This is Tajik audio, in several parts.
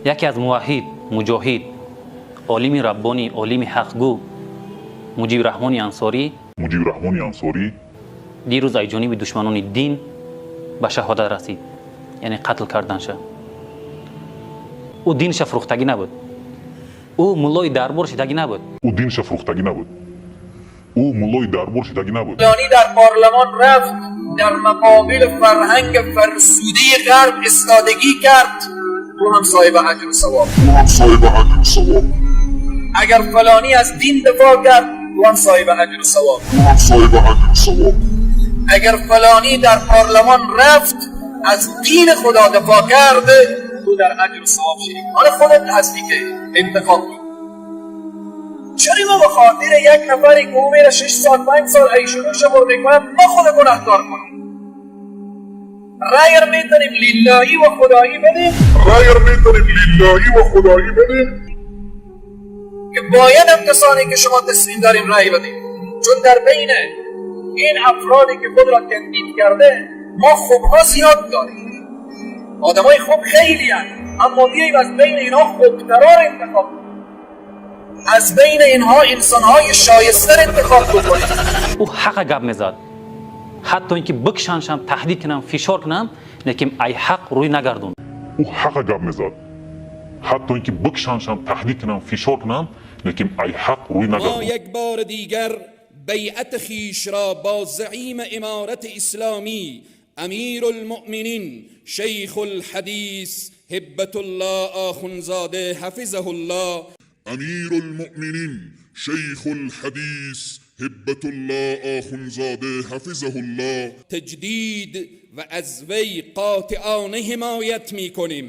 Яке аз муваҳҳид, муҷоҳид, олими раббонӣ, олими ҳақгӯ, Муҷиб Раҳмони Ансорӣ, Муҷиб Раҳмони Ансорӣ дирӯз аз ҷониби душманони дин ба шаҳодат расид, яъне қатл карданша. Ӯ динша фурӯхтагӣ набуд, ӯ муллои дарбор шидагӣ набуд. Ӯ динша фурӯхтагӣ набуд, ӯ муллои дарбор шидагӣ набуд. فلانی در پارلمان رفت، در مقابل فرهنگ فرسوده غرب استادگی کرد، او هم صاحب اجر و ثواب. او هم صاحب اجر و ثواب. اگر فلانی از دین دفاع کرد، او هم صاحب اجر و ثواب. او هم صاحب اجر و ثواب. اگر فلانی در پارلمان رفت، از دین خدا دفاع کرد، او در اجر و ثواب شریک. حالا خودت هستی که انتخاب کن. چرا ما به خاطر یک نفری که او میره 6 سال، 5 سال عیش و نوش برده کنم، ما خود گناهکار کنیم؟ رأی رو میتونیم للهی و خدایی بدیم. رأی رو میتونیم للهی و خدایی بدیم. که باید هم کسانی که شما تصمیم داریم رأی بدیم، چون در بین این افرادی که خود را تندید کرده، ما خوبها زیاد داریم، آدمای خوب خیلی هست، اما بیاییم از بین اینها خوبترا را انتخاب کنیم، از بین اینها انسانهای شایسته را انتخاب بکنیم. Ӯ ҳақа гап мезад, ҳатто ин ки бикшаншам, таҳдид кунам, фишор кунам, лекин ай ҳақ рӯй нагардон. Ӯ ҳақа гап мезад, ҳатто ин ки бикшаншам, таҳдид кунам, фишор кунам, лекин ай ҳақ рӯй ما нагардон. یک بار دیگر بیعت خویش را با زعیم امارت اسلامی، امیر المؤمنین، شیخ الحدیث هبت الله آخونزاده حفظه الله، امیر المؤمنین، شیخ الحدیث هبت الله آخونزاده حفظه الله، تجدید و از وی قاطعانه حمایت می کنیم.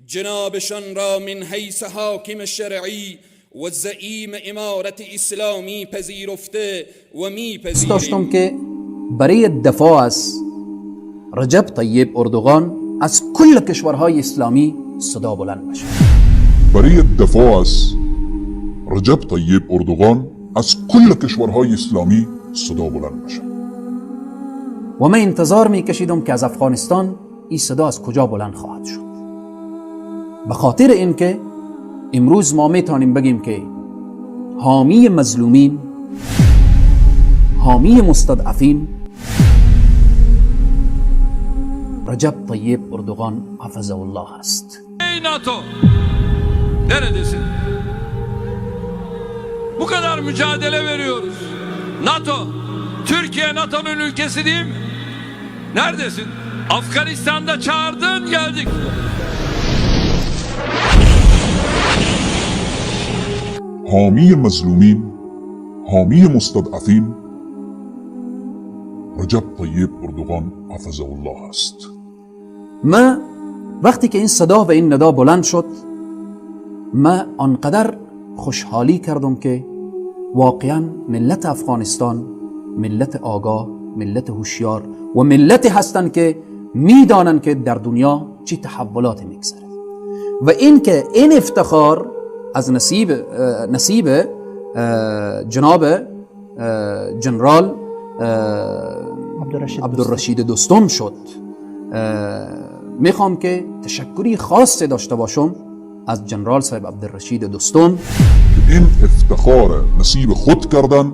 جنابشان را من حیث حاکم شرعی و زعیم امارت اسلامی پذیرفته و می دوست داشتم پذیریم. که برای دفاع از رجب طیب اردوغان از کل کشورهای اسلامی صدا بلند بشه. برای دفاع از رجب طیب اردوغان از کل کشورهای اسلامی صدا بلند بشه. و من انتظار میکشیدم که از افغانستان این صدا از کجا بلند خواهد شد، به خاطر اینکه امروز ما میتونیم بگیم که حامی مظلومین، حامی مستضعفین، رجب طیب اردوغان حفظه الله است. Ey NATO! Neredesin? Bu kadar mücadele veriyoruz. NATO, Türkiye NATO'nun ülkesi değil mi? Neredesin? Afganistan'da çağırdın, geldik. حامی مظلومین، حامی مستضعفین، رجب طیب اردوغان حفظه الله است. ما وقتی که این صدا و این ندا بلند شد، ما آنقدر خوشحالی کردم که واقعا ملت افغانستان ملت آگاه، ملت هوشیار و ملتی هستند که میدانند که در دنیا چی تحولات میگذرد و این که این افتخار از نصیب جناب جنرال عبدالرشید دوستم شد. میخوام که تشکری خاص داشته باشم از جنرال صاحب عبدالرشید دوستم. این افتخار نصیب خود کردن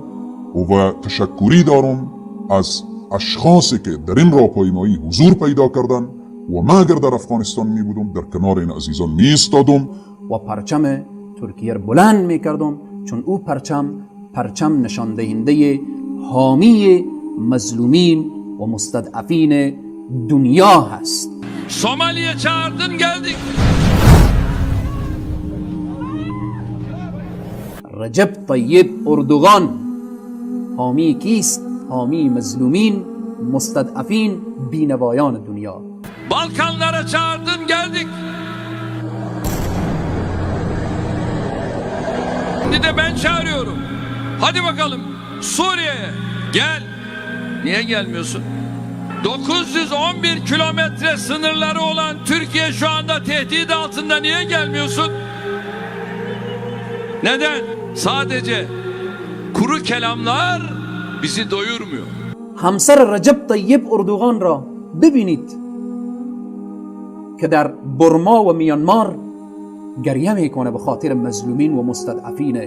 و تشکری دارم از اشخاصی که در این راهپیمایی حضور پیدا کردن و ما اگر در افغانستان می بودم، در کنار این عزیزان می ایستادم. و پرچم ترکیه را بلند میکردم، چون او پرچم، پرچم نشان دهنده حامی مظلومین و مستضعفین دنیا هست. Somali'ye çağırdın, geldik. رجب طیب اردوغان حامی کیست؟ حامی مظلومین، مستضعفین، بینوایان دنیا. Balkanlara çağırdın, geldik. Şimdi de ben çağırıyorum. Hadi bakalım Suriye'ye gel. Niye gelmiyorsun? 911 kilometre sınırları olan Türkiye şu anda tehdit altında, niye gelmiyorsun? Neden? Sadece kuru kelamlar bizi doyurmuyor. همسر رجب طیب اردوغان را ببینید که در برما و میانمار گریه میکنه به خاطر مظلومین و مستضعفین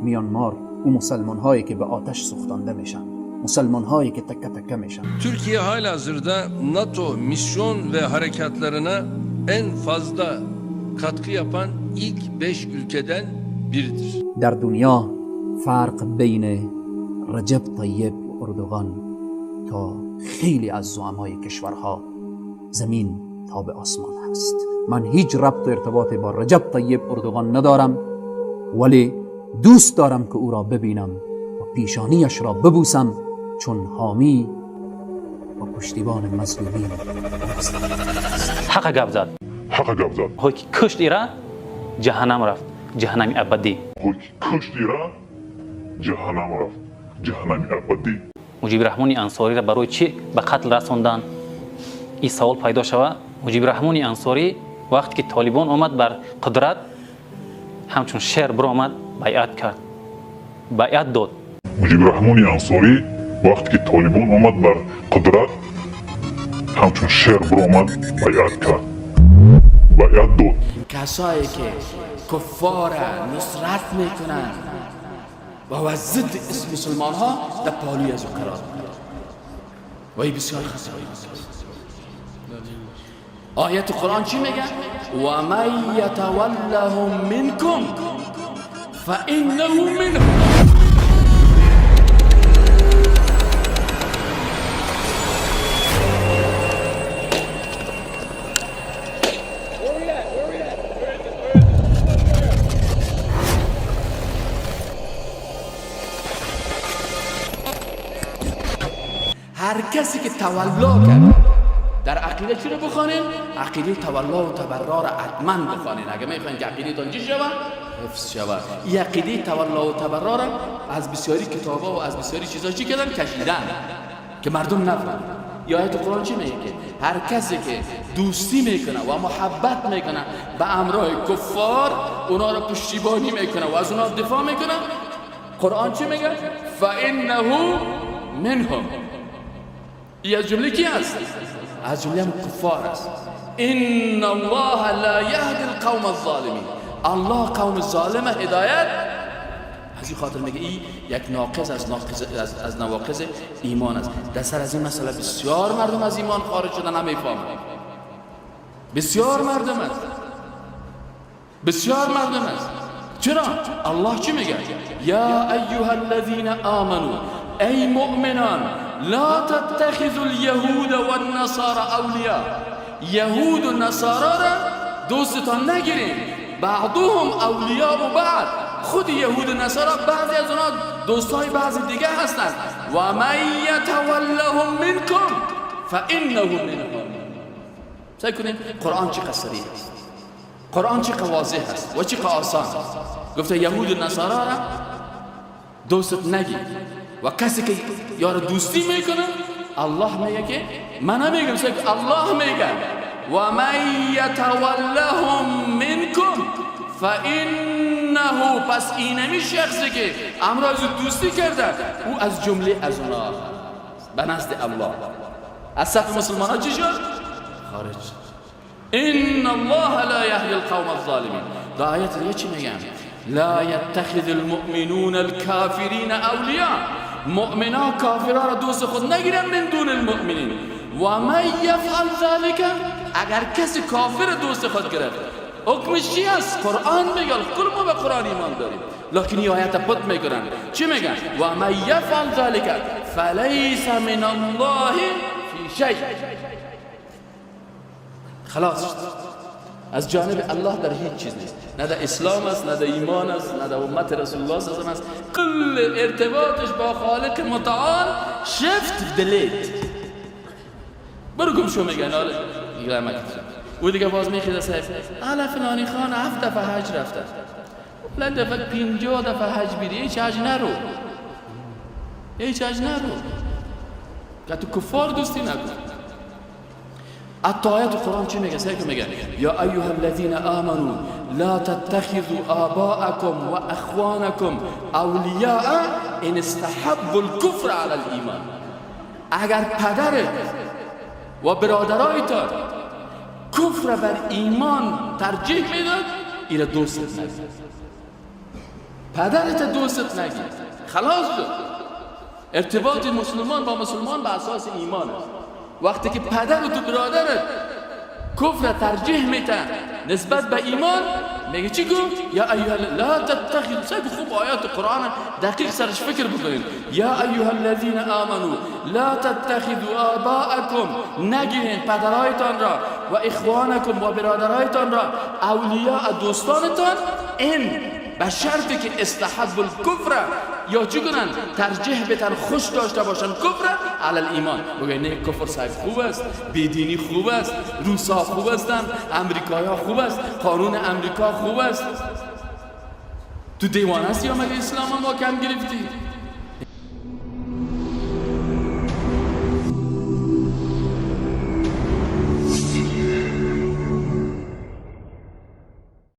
میانمار و مسلمان هایی که به آتش سوختانده میشن، مسلمان هایی که تکه تکه میشن. Türkiye halihazırda NATO misyon ve harekatlarına en fazla katkı yapan ilk 5 ülkeden biridir. در دنیا فرق بین رجب طیب و اردوغان تا خیلی از زعمای کشورها زمین تا به آسمان هست. من هیچ ربط و ارتباطی با رجب طیب اردوغان ندارم، ولی دوست دارم که او را ببینم و پیشانیش را ببوسم، چون حامی و پشتیبان مظلومین است. حق گپ زد، حق گپ زد. ҳое ки кушт ира ҷаҳаннам рафт, ҷаҳаннами абадӣ. ҳое ки кушт ира ҷаҳаннам рафт, ҷаҳаннами абадӣ. Муҷиби Раҳмони Ансориро барои чӣ ба қатл расонданд? Ин савол пайдо шава. Муҷиби Раҳмони Ансорӣ вақте ки Толибон омад бар қудрат, ҳамчун шер биромад, байъат кард, байъат дод. Муҷиби Раҳмони Ансорӣ вақте ки Толибон омад бар қудрат, ҳамчун шер биромад, байъат кард, байъат дод. کسایی که کفار نصرت میکنن و ضد مسلمان ها در پالوی از او قرار میگیرند و این بسیار خطرناک است. آیت قرآن چی میگه؟ و من یتولهم منکم فانه منهم. هر کسی که تولا کرد در عقیده چی رو بخوانین؟ عقیده تولا و تبرا را حتما بخوانین. اگه میخواین که عقیده تان چی شود؟ حفظ شود. این عقیده تولا و تبرا را از بسیاری کتابا و از بسیاری چیزا چی کردن؟ کشیدن که مردم نفهمن. یا آیت قرآن چی میگه؟ که هر کسی که دوستی میکنه و محبت میکنه به امرای کفار، اونا را پشتیبانی میکنه و از اونا دفاع میکنه، قرآن چی میگه؟ فانه منهم. ای از جمله کی است؟ از جمله هم کفار است. ان الله لا یهدی القوم الظالمین. الله قوم ظالم هدایت. از این خاطر میگه این یک ناقض از از نواقض ایمان است. در سر از این مسئله بسیار مردم از ایمان خارج شدن، نمیفهمند. بسیار مردم است، بسیار مردم است. چرا؟ الله چی میگه؟ یا ایها الذین آمنوا، ای مؤمنان، لا تتخذوا اليهود والنصارى اولیاء. یهود و نصارا را دوستتان نگیرین. بعضهم اولیاء و بعض. خود یهود و نصارا بعضی از اونا دوستای بعضی دیگه هستند. و من یتولهم منکم فانه منهم. سعی کنیم قرآن چه صریح است، قرآن چه واضح است و چه آسان. گفته یهود و نصارا را دوست نگیر و کسی که یار دوستی میکنه، الله میگه که من نمیگم، الله میگه و من یتولهم منکم فانه. پس اینمی شخصی که امراض دوستی کرده، او از جمله از اونا به نزد الله از صف مسلمان ها چی شد؟ خارج شد. ان الله لا یهدی القوم الظالمین. در آیت دیگه چی میگم؟ لا یتخذ المؤمنون الكافرین اولیاء. مؤمنا کافرها را دوست خود نگیرن من دون المؤمنین. و من یفعل ذلك، اگر کسی کافر دوست خود گرفت، حکمش چی است؟ قرآن میگه. کل ما به قرآن ایمان داریم، لکن این آیت پت میکنن. چی میگن؟ و من یفعل ذلك فلیس من الله فی شیء. خلاص از جانب الله در هیچ چیز نیست، نه در اسلام است، نه در ایمان است، نه در امت رسول الله صلی الله علیه و است. کل ارتباطش با خالق متعال shift delete. برو گم شو میگن. آره او دیگه باز میخیزه صاحب الا فلانی خان 7 دفعه حج رفته، فلان دفعه 50 دفعه حج بیری، هیچ حج نرو، هیچ حج نرو که تو کفار دوستی نکن. حتی آیت قرآن چی میگه؟ سعی میگه یا ایها الذین آمنوا لا تتخذوا آباءکم و اخوانکم اولیاء ان استحبوا الكفر علی الایمان. اگر پدرت و برادرایتان کفر بر ایمان ترجیح میداد، ایره دوستت نگی، پدرت دوستت نگی. خلاص شد. ارتباط مسلمان با مسلمان به اساس ایمان است. وقتی که پدر و تو برادرت کفر ترجیح میتن نسبت به ایمان، میگه چی گفت؟ یا ایها لا تتخذ. خوب آیات قرآن دقیق سرش فکر بکنید. یا ایها الذین آمنوا لا تتخذوا آباءکم، نگیرین پدرایتان را و اخوانکم و برادرایتان را اولیاء دوستانتان، این به شرطی که استحب الکفر یا چی کنن؟ ترجیح بتن، خوش داشته باشن کفر علی الایمان. بگه نه، کفر صاحب خوب است، بیدینی خوب است، روسا خوب هستند، امریکایی خوب است، قانون امریکا خوب است. تو دیوانه هستی یا مگه اسلام ما کم گرفتی؟